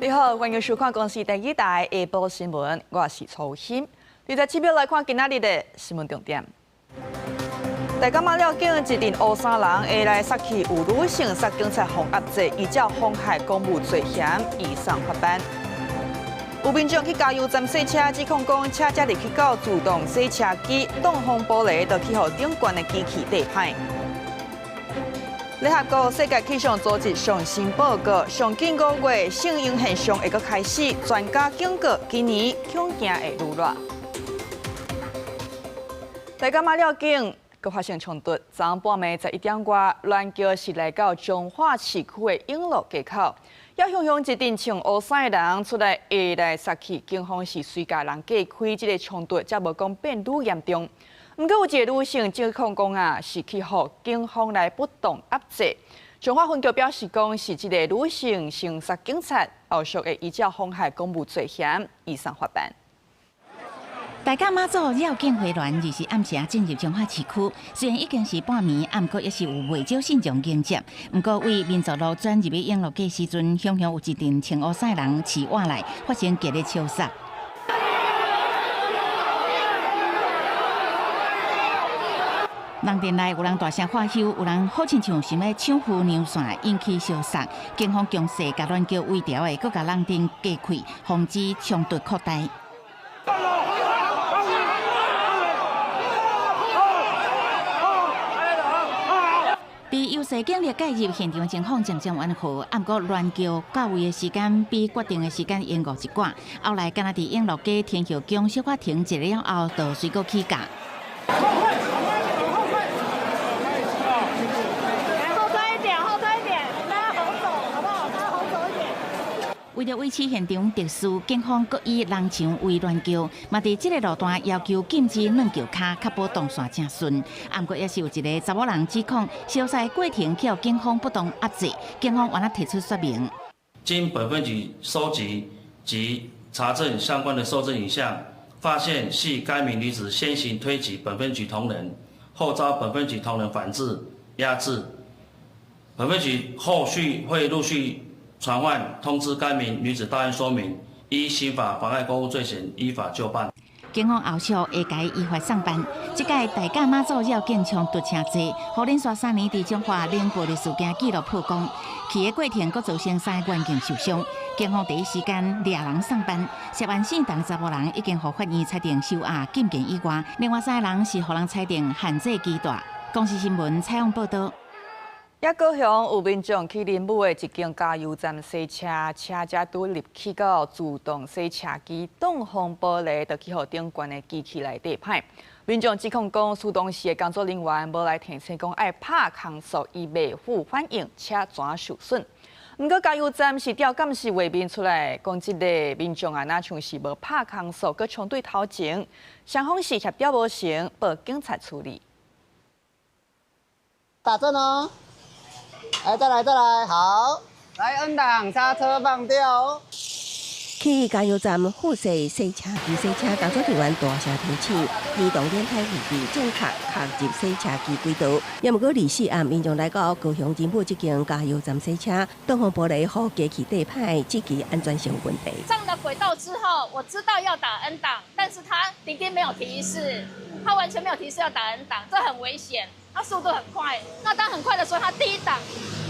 你好，歡迎收看公視第二台下晡新聞，我是曹欣。27秒來看今仔日的新聞重點。大甲媽廟境一陣烏衫人下來殺去，有女性殺警察予壓制，依照妨害公務罪嫌移送法辦。有民眾去加油站洗車，指控講車才入去到自動洗車機，擋風玻璃就去予頂懸的機器硩歹。聯合國世界氣象組織上新報告，上緊5月聖嬰現象會閣開始，專家警告今年恐驚會愈熱。大甲媽廟境閣發生衝突，昨昏半暝11點外，亂橋是來到彰化市區的永樂街口，也雄雄一陣穿烏衫的人出來下來殺去，警方是隨共人隔開，這个衝突才無講變愈嚴重。毋過有一个女性指控講啊，是去予警方來不當壓制。彰化分局表示講，是這个女性先殺警察，後續會依照妨害公務罪嫌移送法辦。大甲媽祖繞境回鑾，二四暗時進入彰化市區。雖然已經是半暝，毋過猶是有袂少信眾迎接。毋過為民族路轉入去永樂街時陣，雄雄有一陣穿烏衫人持碗來，發生激烈相殺。人陣內有人大聲喝囂，有人好親像想欲搶夫娘線，引起相殺。警方強勢共亂橋圍牢的，閣共人陣隔開，防止衝突擴大。佇優勢警力介入現場情況漸漸緩和，毋過亂橋到位的時間比決定的時間延誤一寡。後來，敢若佇永樂街天后宮小可停一下了後，就隨閣起駕。後退一點，後退一點，大家好走，好不好？大家好走一點。為著維持現場秩序，警方閣以人牆圍亂橋，嘛佇這个路段要求禁止軟橋跤，確保動線正順。毋過，猶是有一个查某人指控，相殺過程予警方不當壓制，警方原來提出說明。經本分局收集及查證相關的搜證影像，發現係該名女子先行推擠本分局同仁，後遭本分局同仁反制壓制。本分局後續會陸續傳喚通知該名女子到案說明，依刑法妨礙公務罪嫌依法究辦。警方後續會共依法送辦。這屆大甲媽祖繞境衝突誠濟，予連續3年佇彰化冷暴力事件紀錄曝光，去的過程閣造成三个員警受傷。警方第一時間掠人送辦，涉案姓陳查某人已經予法院裁定收押禁見以外，另外三个人是予人裁定限制羈帶。公視新聞採訪報導。也高雄有民眾去林武的一間加油站洗車，車才拄入去到自動洗車機，擋風玻璃就去予頂懸的機器來硩歹。民眾指控講，出動時的工作人員無來提醒講愛拍空速，伊袂赴反應，車怎受損。毋過加油站是調監視畫面出來，講這个民眾啊，若像是無拍空速，閣衝對頭前，雙方是協調無成，報警察處理。打正哦。來，再來，再來，好，來 N 檔剎車放掉。去加油站副駛洗車機洗車，工作人員大聲提醒，機動輪胎位置正確踏入洗車機軌道。也毋過24暗民眾來到高雄仁武這間加油站洗車，擋風玻璃予機器硩歹，質疑安全性問題。上了軌道之後，我知道要打 N 檔，但是他滴滴沒有提示，他完全沒有提示要打 N 檔，這很危險。他速度很快，那當很快的時候，他第一檔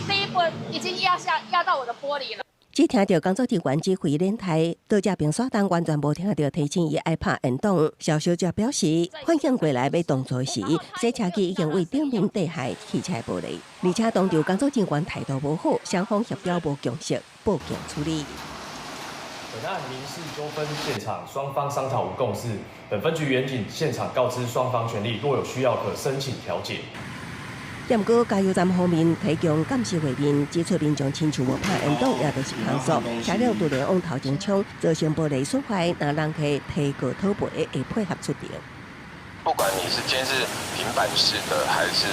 第一步已經壓下壓到我的玻璃了。只聽著工作人員指揮輪胎，到這邊煞單完全無聽著提醒伊愛拍 N 檔。蕭小姐表示，反應過來欲動作時，洗車機已經為頂面硩害汽車玻璃，而且當場工作人員態度無好，雙方協調無共識，報警處理。本案民事糾紛現場雙方商討無共識，本分局員警現場告知雙方權利，若有需要可申請調解。毋過加油站方面提供監視畫面，指出民眾親像無拍 N 檔，也就是空速，車輛突然往頭前衝，造成玻璃損壞，若人客提告討賠，會配合出庭。不管你是今天是平板式的還是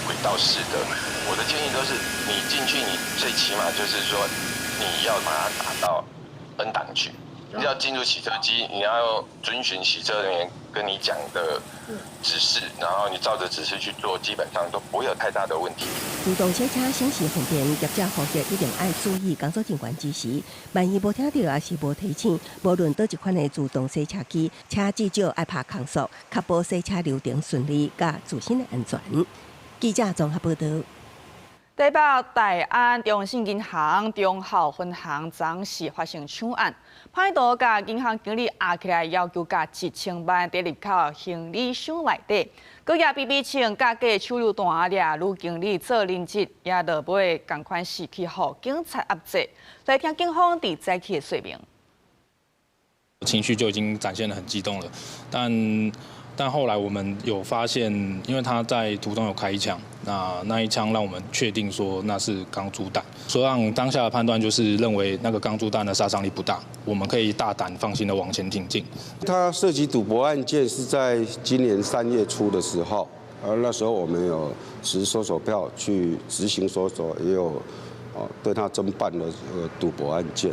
軌道式的，我的建議都是你進去，你最起碼就是說你要把它打到 N 檔去。你要進入洗車機，你要遵循洗車人員跟你講的指示，然後你照着指示去做，基本上都不會有太大的問題。自動洗車省時方便，業者呼籲一定愛注意工作人員指示。萬一無聽著抑是無提醒，無論佗一款的自動洗車機，車至少愛拍空速，確保洗車流程順利，佮自身的安全。記者綜合報道。台北大安中信銀行忠孝分行昨時發生搶案，歹徒共銀行經理壓起來，要求共1000萬佇入口行李箱內底，閣舉 BB 槍佮假手榴彈掠女經理做人質，也落尾仝款是去予警察壓制。來聽警方佇早起的說明。情緒就已經展現得很激動了，但後來我們有發現，因為他在途中有開一槍，那一槍讓我們確定說那是鋼珠彈，所以讓當下的判斷就是認為那個鋼珠彈的殺傷力不大，我們可以大膽放心的往前挺進。他涉及賭博案件是在今年3月初的時候，而那時候我們有持搜索票去執行搜索，也有對他偵辦了賭博案件。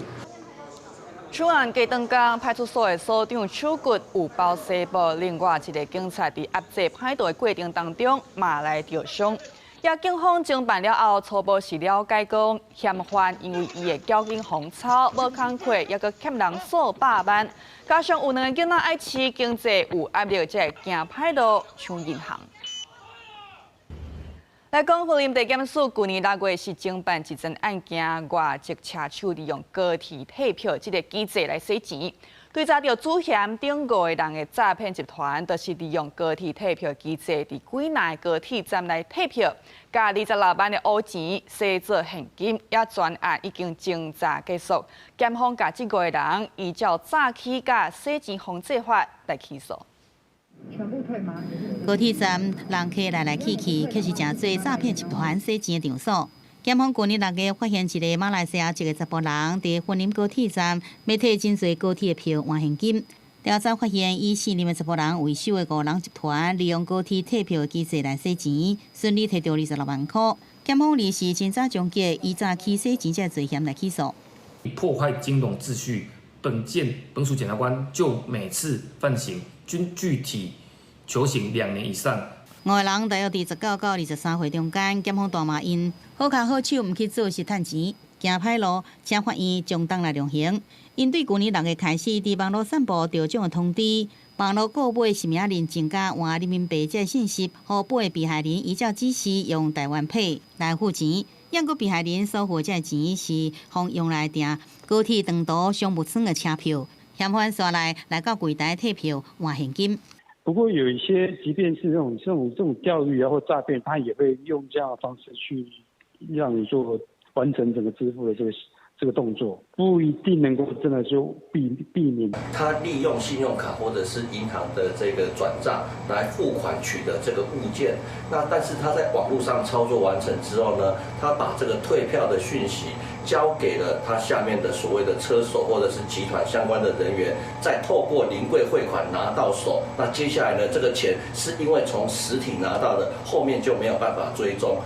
搶案隔當天，派出所的所長手骨有包紗布，另外一个警察佇壓制歹徒的過程當中，嘛來著傷。也警方偵辦了後，初步是了解講，嫌犯因為伊的繳金風操無工課，抑閣欠人數百萬，加上有兩个囡仔愛飼，經濟有壓力，才會行歹路搶銀行。來講，雲林地檢署舊年6月是偵辦一樁案件，外籍車手利用高鐵退票這个機制來洗錢，追查著主嫌等五个人的詐騙集團，就是利用高鐵退票機制，佇幾若个高鐵站來退票，共26萬的烏錢洗做現金，也全案已經偵查結束，檢方共這五个人依照詐欺佮洗錢防制法來起訴。全部退嗎？高鐵站人客來來去去，卻是誠濟詐騙集團洗錢的場所。檢方舊年6月發現一个馬來西亞籍的查埔人，佇雲林高鐵站欲退真濟高鐵的票換現金。調查發現，以四名的查埔人為首的五人集團，利用高鐵退票的機制來洗錢，順利提著26萬塊。檢方律師偵查終結，依詐欺洗錢這个罪嫌來起訴。破壞金融秩序，本件本署檢察官就每次犯行均具體求刑2年以上。五个人大約佇19到23歲中間，檢方大罵𪜶好跤好手，毋去做是趁錢，行歹路，請法院將重來量刑。𪜶對舊年6月開始，佇網路散布中獎的通知，網路購買實名認證佮換人民幣這个信息，予八个被害人依照指示用台灣幣來付錢。毋過被害人所付這个錢是予用來訂高鐵長途商務艙的車票，嫌犯煞來到櫃台退票換現金。不過有一些，即便是這種釣魚啊或詐騙，他也會用這樣的方式去讓你做完成整個支付的這個動作，不一定能夠真的就避免。他利用信用卡或者是銀行的這個轉賬來付款取得這個物件，那但是他在網絡上操作完成之後呢，他把這個退票的訊息交給了他下面的所謂的車手或者是集團相關的人員，再透過臨櫃匯款拿到手。那接下來呢，這個錢是因為從實體拿到的，後面就沒有辦法追蹤。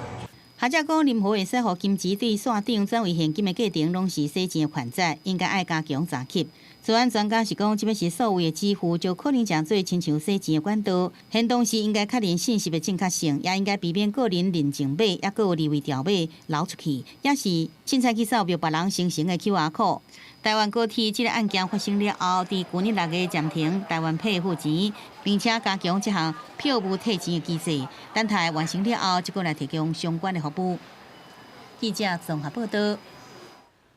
學者講，任何會使予金錢對線頂轉為現金的過程，攏是洗錢的犯罪，應該愛加強查緝。資安專家是講，這欲是數位的支付，就可能成做親像洗錢的管道。行動時應該確認信息的正確性，也應該避免個人認證碼，抑閣有二維條碼流出去，抑是凊彩去掃描別人生成的 QR code。台灣高鐵這个案件發生了後，佇舊年6月暫停台灣幣付錢，並且加強這項票務退錢的機制。等待完成了後，才閣來提供相關的服務。記者綜合報道。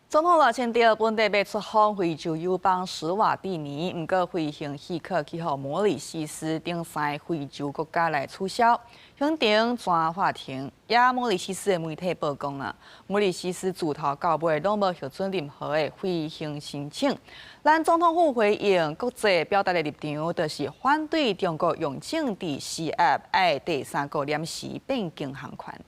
總統賴清德本底欲出訪非洲友邦史瓦蒂尼，毋過飛行許可去予摩里西斯等三个非洲國家來取消，行程轉法停。也摩里西斯的媒體報講啊，摩里西斯自頭到尾攏無核准任何的飛行申請。咱總統府回應國際表達的立場，就是反對中國用政治施壓，愛第三國臨時變更航權。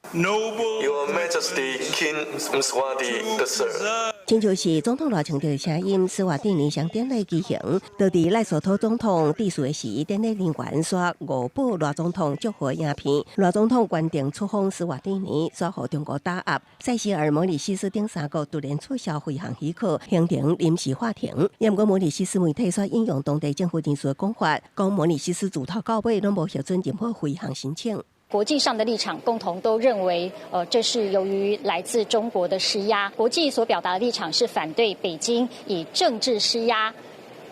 Your Majesty King Mswati the Third。親像是總統賴清德的聲音，史瓦蒂尼向典禮舉行。當佇賴索托總統致辭的時，典禮人員煞誤播賴總統祝賀影片。賴總統決定出訪史瓦蒂尼，煞予中國打壓。塞西爾、摩里西斯等三國突然取消飛航許可，形成臨時法庭。毋過摩里西斯媒體煞引用當地政府人士的講法，講摩里西斯自頭到尾攏無核准任何飛航申請。國際上的立場共同都認為，這是由於來自中國的施壓。國際所表達的立場是反對北京以政治施壓，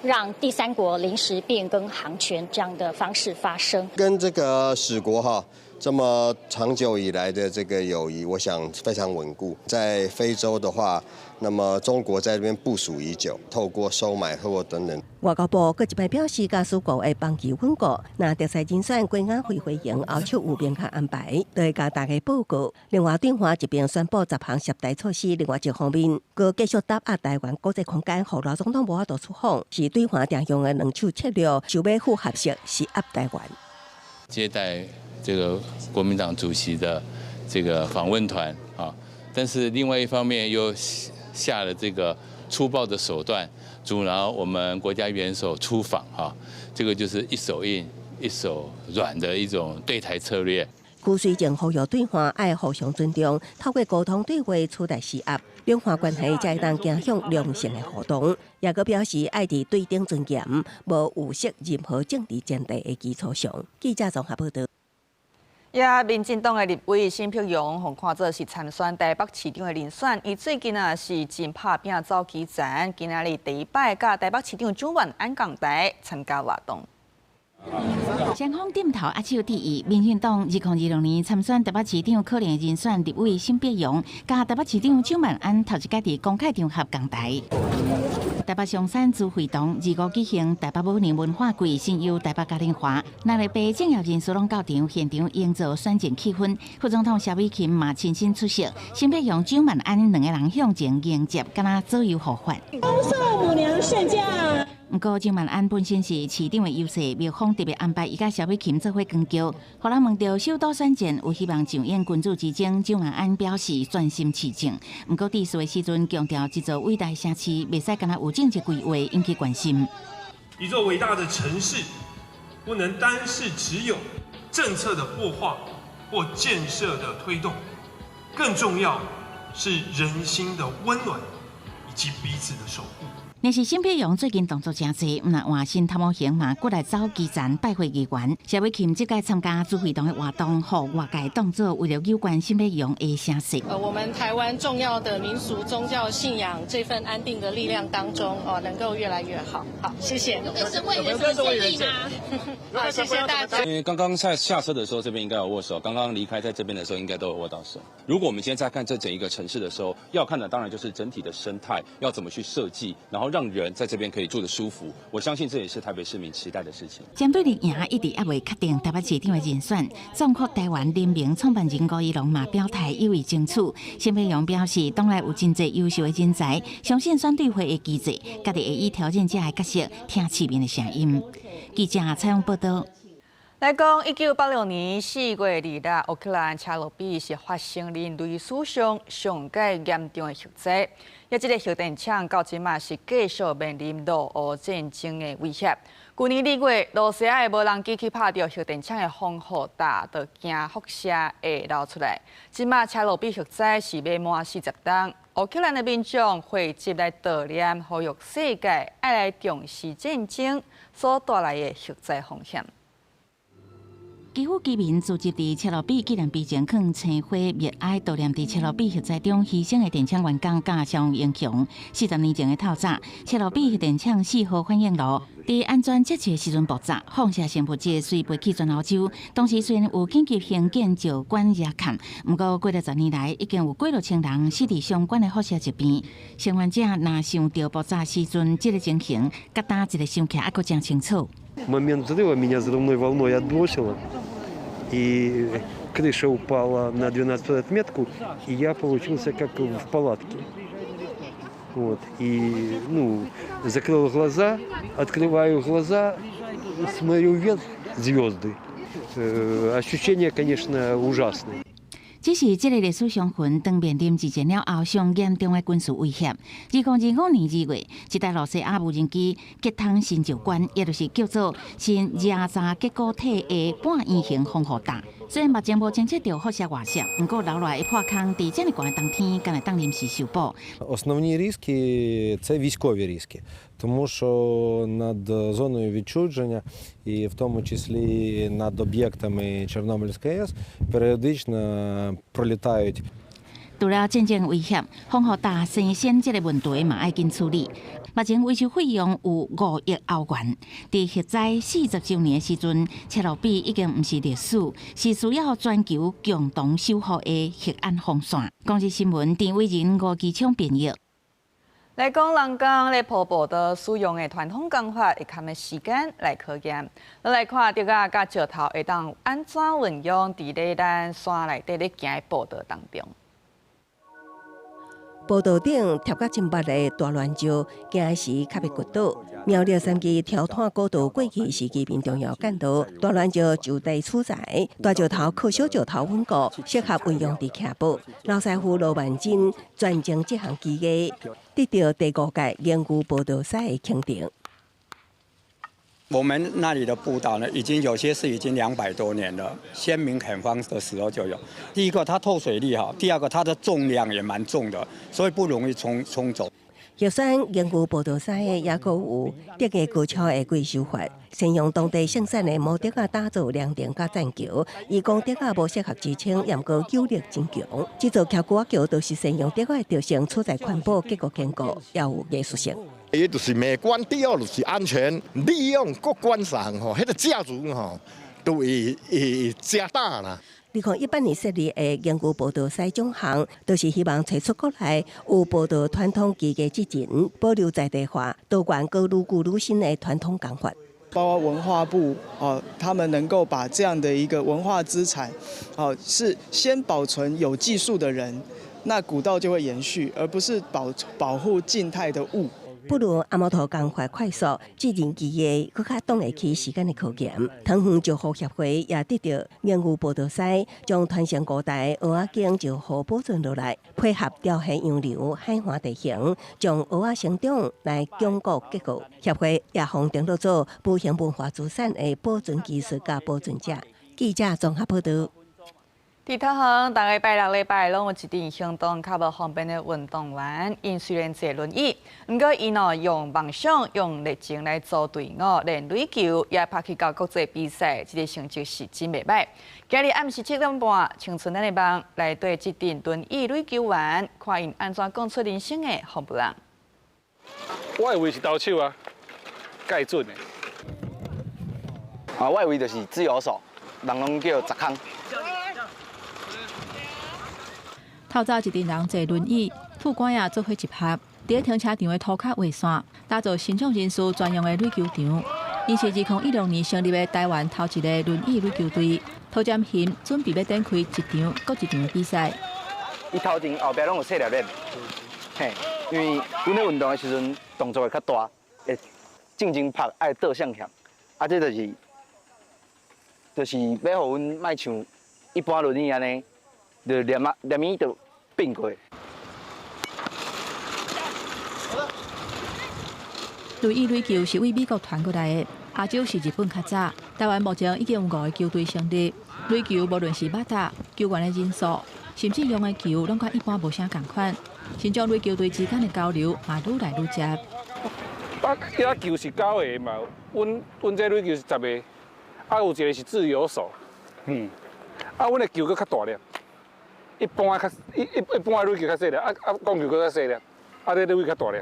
讓第三國臨時變更航權這樣的方式發生。跟這個史國哈這麼長久以來的這個友誼，我想非常穩固。在非洲的話，那麼中國在這邊部署已久，透過收買、透過等等。外交部閣一擺表示，共史國會幫其穩固。若特使人選過亞非飛行後續有明確安排，都會共大家報告。另外，對岸一邊宣布10項涉台措施，另外一方面，閣繼續打壓台灣國際空間，予賴總統無法度出訪，是對岸常用的兩手策略，想欲複合式施壓台灣。接待這個國民黨主席的這個訪問團啊，但是另外一方面又下了這個粗暴的手段，阻撓我們國家元首出訪哈，這個就是一手硬一手軟的一種對台策略。邱垂正呼籲對岸愛互相尊重，透過溝通對話取代施壓，兩岸關係才會當走向良性的互動。也閣表示愛佇對等尊嚴、無預設任何政治前提的基礎上。記者綜合報道。也民進黨的立委沈伯洋，予看做是參選台北市長的人選。伊最近啊是真拍拚走基層，今仔日第一擺佮台北市長蔣萬安仝台參加活動。雙方點頭握手致意，民進黨2026年參選台北市長可能人選立委沈伯洋，佮台北市長蔣萬安頭一擺佇公開場合仝台。台北松山資會堂25舉行台北舞娘文化季，新優台北嘉年華，68個政要人士攏到場，現場營造選戰氣氛。副總統蕭美琴嘛親身出席，沈伯洋、蔣萬安兩個人向前迎接，敢若左右護法。恭送母娘聖駕。毋過，蔣萬安本身是市長的優勢，廟方特別安排伊佮蕭美琴做伙扛轎。予人問著首都選戰有希望上演君子之爭，蔣萬安表示專心市政。毋過，致辭的時陣強調，這座偉大城市袂使干焦有政治規劃引起關心。一座偉大的城市，不能單是只有政策的擘畫或建設的推動，更重要是人心的溫暖以及彼此的守護。若是沈伯洋最近動作誠濟，毋但換新頭毛型嘛，過來走基層拜會議員。蕭美琴這擺參加主會堂的活動，予外界當作為了有關沈伯洋的聲勢。我們台灣重要的民俗宗教信仰這份安定的力量當中，哦，能夠越來越好。好，謝謝。有沒有什麼建議嗎？好，謝謝大家。因為剛剛在下車的時候，這邊應該有握手；剛剛離開在這邊的時候，應該都有握到手。如果我們今天在看這整一個城市的時候，要看的當然就是整體的生態要怎麼去設計，然後讓人在這邊可以住得舒服。我相信這也是台北市民期待的事情。針對綠營一直猶未確定台北市長的人選，壯闊台灣聯盟創辦人吳怡農嘛表態有意爭取。沈伯洋表示，黨內有真濟優秀的人才，相信選對會的機制，家己會以挑戰者的角色聽市民的聲音。記者採訪報道。來講，1986年4月2日，烏克蘭車諾比是發生人類史上上蓋嚴重的核災。也這个核電廠到這馬是繼續面臨俄烏戰爭的威脅。舊年2月，羅西亞的無人機去拍著核電廠的防護罩，就驚輻射會流出來。這馬車諾比核災是欲滿40冬，烏克蘭的民眾匯集來悼念，呼籲世界愛來重視戰爭所帶來的核災風險。基輔居民聚集佇車諾比紀念碑前，囥鮮花默哀悼念佇車諾比核災中犧牲的電廠員工佮消防英雄。40年前的透早，車諾比核電廠4號反應爐佇安全測試時陣爆炸，放射性物質隨飛去全歐洲。當時雖然有緊急興建石管熱崁，毋過過了10年來，已經有幾落千人死佇相關的輻射疾病。生還者若想著爆炸時陣這个情形，佮今一个想起來猶閣誠清楚。 Момент взрыва меня взрывной волной отбросило, и крыша упала на 12 отметку, и я получился как в палатке. Вот. И, ну, закрыл глаза, открываю глаза, смотрю вверх, звезды. Ощущения, конечно, ужасные. 只是這個歷史傷痕，當面臨二戰了後上嚴重的軍事威脅。2025年2月，一台羅西亞無人機擊通新石關，也就是叫做新亞扎結構體的半圓形防護罩。雖然目前無偵測著輻射外泄，毋過留落來的破空，佇遮爾寒的冬天，敢會當臨時修補。 Основні риски – це військові риски, тому що над зоною відчуження, і в тому числі над об'єктами Чорнобильської АЕС, періодично пролітають 除了戰爭威脅，防護罩生鉎這個問題嘛愛緊處理。目前維修費用有5億歐元。佇核災40週年的時陣，切諾比已經毋是歷史，是需要全球共同守護的核安防線。公視新聞陳偉仁、吳基聰編譯。來講人講咧鋪步道使用的傳統工法，會堪的時間來考驗。咱來看竹仔佮石頭會當按怎運用佇咧咱山內底咧行的步道當中。步道頂疊甲真密的大亂石，行時較袂跌倒。苗栗三期柱炭古道過去是居民重要幹道，大亂石就地取材，大石頭靠小石頭穩固，適合運用佇徛步。老師傅羅萬金專精這項技藝，得到第五屆榮譽步道賽的肯定。我們那裡的步道呢，已經有些是已經200多年了，先民墾荒的時候就有。第一個，它透水力好；第二個，它的重量也蠻重的，所以不容易沖走。入選榮譽步道賽的，也閣有竹藝高超的貴手法，善用當地盛產的毛竹仔打造涼亭佮棧橋。伊講竹仔無適合支撐，毋過扭力真強。這座徛龜仔橋就是善用竹仔的特性，取材環保，結構堅固，也有藝術性。伊就是美觀，第二就是安全，利用各關上吼，彼個價值吼，都會加大啦。2018年設立的榮譽步道賽獎項，就是希望揣出國內有步道傳統技藝之人，保留在地化、多元閣愈舊愈新的傳統工法。包括文化部哦，他們能夠把這樣的一個文化資產，哦，是先保存有技術的人，那古道就會延續，而不是保護靜態的物。不如阿摩托工法快速，自然技藝閣較擋會起時間的考驗。桃園石滬協會也得著榮譽步道賽，將傳承五代蚵仔羹石滬保存落來，配合潮溪洋流、海岸地形，將蚵仔生長來鞏固結構。協會也予登錄做無形文化資產的保存技術佮保存者。記者綜合報導。佇桃園，逐个拜六禮拜攏有一陣行動較無方便的運動員，𪜶雖然坐輪椅，毋過𪜶哦用夢想、用熱情來組隊伍練壘球，也拍去到國際比賽，這个成績是真袂䆀。今日暗時7點半，青春咱的夢來對這陣輪椅壘球員，看𪜶按怎講出人生的風波浪。我的位是投手啊，蓋準的。啊，我的位就是自由手，人攏叫十空。透早一陣人坐輪椅，吐罐仔做伙集合，佇咧停車場的塗跤畫線，打造身障人士專用的壘球場。𪜶是2016年成立的台灣頭一個輪椅壘球隊，陶占賢準備欲展開一場閣一場的比賽。伊頭前後壁攏有細粒鏈，嘿，因為阮咧運動的時陣動作會較大，會進前拍愛倒向向，啊，這就是欲予阮莫像一般輪椅按呢，就連啊連伊就變過。輪椅壘球是對美國傳過來的，亞洲是日本較早。台灣目前已經有五個球隊成立。壘球無論是バタ、球員的人數，甚至用的球，攏佮一般無啥仝款。身障壘球隊之間的交流嘛愈來愈濟。啊，遐球是九個嘛，阮這壘球是10個，啊有一個是自由手，啊阮的球閣較大粒，一般較一一一般的壘球較細粒，啊鋼球閣較細粒，啊這壘球較大粒。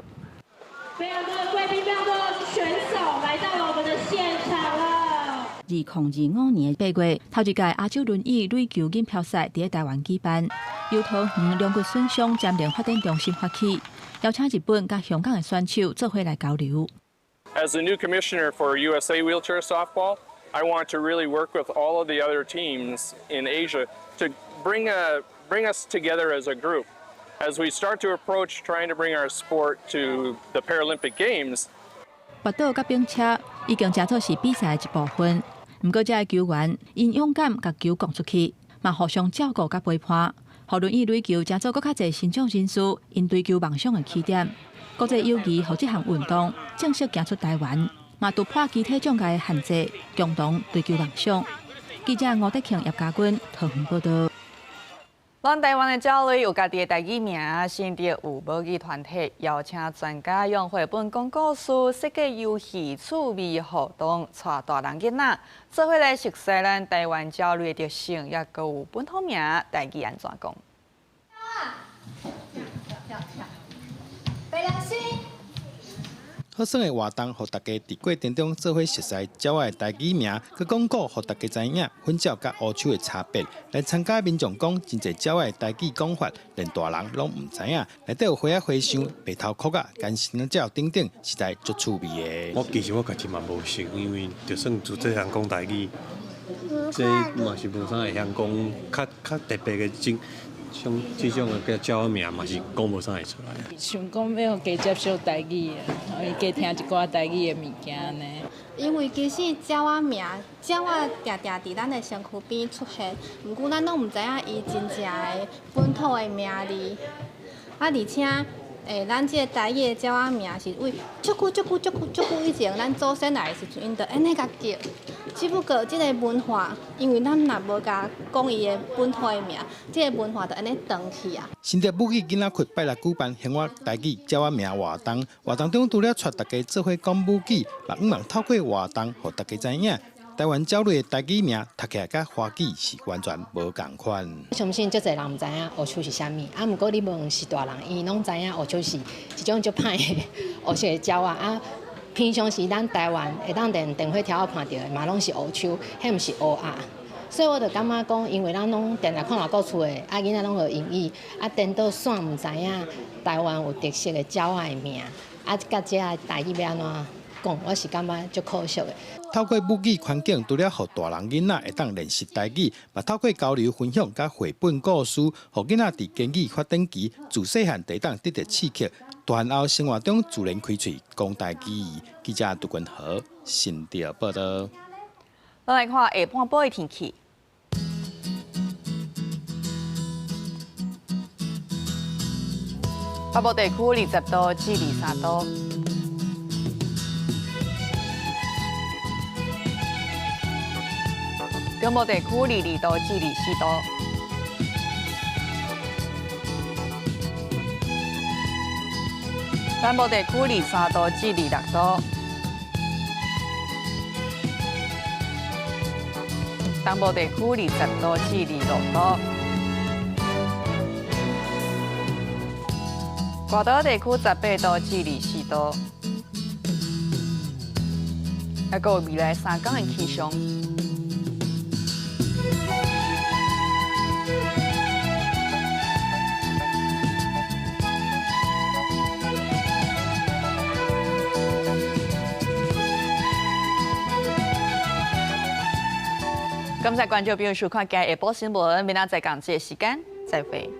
非常多的貴賓，非常多的選手來到了我們的現場了。2025年8月，頭一屆亞洲輪椅壘球錦標賽佇咧台灣舉辦，由桃園龍骨損傷潛能發展中心發起，邀請日本佮香港的選手做伙來交流。 As the new commissioner for USA Wheelchair Softball, I want to really work with all of the other teams in Asia to bring us together as a group. As we start to approach trying to bring our sport to the Paralympic Games，跋倒佮冰車已經成做是比賽的一部分。毋過，這个球員𪜶勇敢共球摃出去，嘛互相照顧佮陪伴，予輪椅壘球成做閣較濟身障人士𪜶追求夢想的起點。國際友誼予這項運動正式行出台灣，嘛突破肢體障礙的限制，共同追求夢想。記者吳德慶、葉家軍桃園報導。咱台灣的鳥類有家己的台語名，新竹有母語團體邀請專家用繪本講故事，設計遊戲趣味活動，帶大人囡仔做伙來熟悉咱台灣鳥類的特性，抑閣有本土名台語按怎講。跳跳，白良心。好耍的活動，予大家佇過程中做伙熟悉鳥仔的台語名，閣講古，予大家知影粉鳥佮烏鶖的差別。來參加民眾講，真濟鳥仔的台語講法，連大人攏毋知影。內底有花仔和尚、白頭鵠仔、干身鳥等等，實在足趣味的。我其實我家己嘛無熟，因為就算自細漢講台語，這嘛是無啥會曉講較較特別的種。像這種的叫鳥仔名嘛是講無啥會出來。想講欲加接受台語啊，予伊加聽一寡台語的物件呢。因為其實鳥仔名，鳥仔定定佇咱的身軀邊出現，毋過咱攏毋知影伊真正的本土的名字。啊，而且，咱這個台語的鳥仔名是為足久足久足久足久以前，咱祖先來的時陣，𪜶就按呢共叫。只不過這個文化，因為咱若無共講伊的本土的名，這個文化就按呢斷去啊。新竹母語囡仔窟拜六舉辦興活台語鳥仔名活動，活動中除了帶大家做伙講母語，嘛向望透過活動，予大家知影台灣鳥類的台語名讀起來佮華語是完全無仝款。相信足濟人毋知影烏鶖是啥物，啊，毋過你問是大人，𪜶攏知影烏鶖是一種足歹的烏色的鳥仔啊。平常時咱台灣會當佇電火柱仔看著的，嘛攏是烏鶖，彼毋是烏鴉。所以我就感覺講，因為咱攏定定看外國厝的，啊囡仔攏學英語，啊顛倒煞毋知影台灣有特色的鳥仔的名，啊佮這个台語欲按怎講，我是感覺足可惜的。透過母語環境，除了予大人囡仔會當練習台語，嘛透過交流分享佮繪本故事，予囡仔佇經濟發展期自細漢就會當得著刺激，大漢後生活中自然開喙講台語。記者杜君豪新竹報導。咱來看下半晡的天氣。北部地區20度至23度。中部地區22度至24度。南部地區23度至26度。東部地區20度至26度。外島地區18度至24度。抑閣有未來三工的氣象。感謝觀眾朋友收看今日下晡新聞，明仔載仝這个時間再會。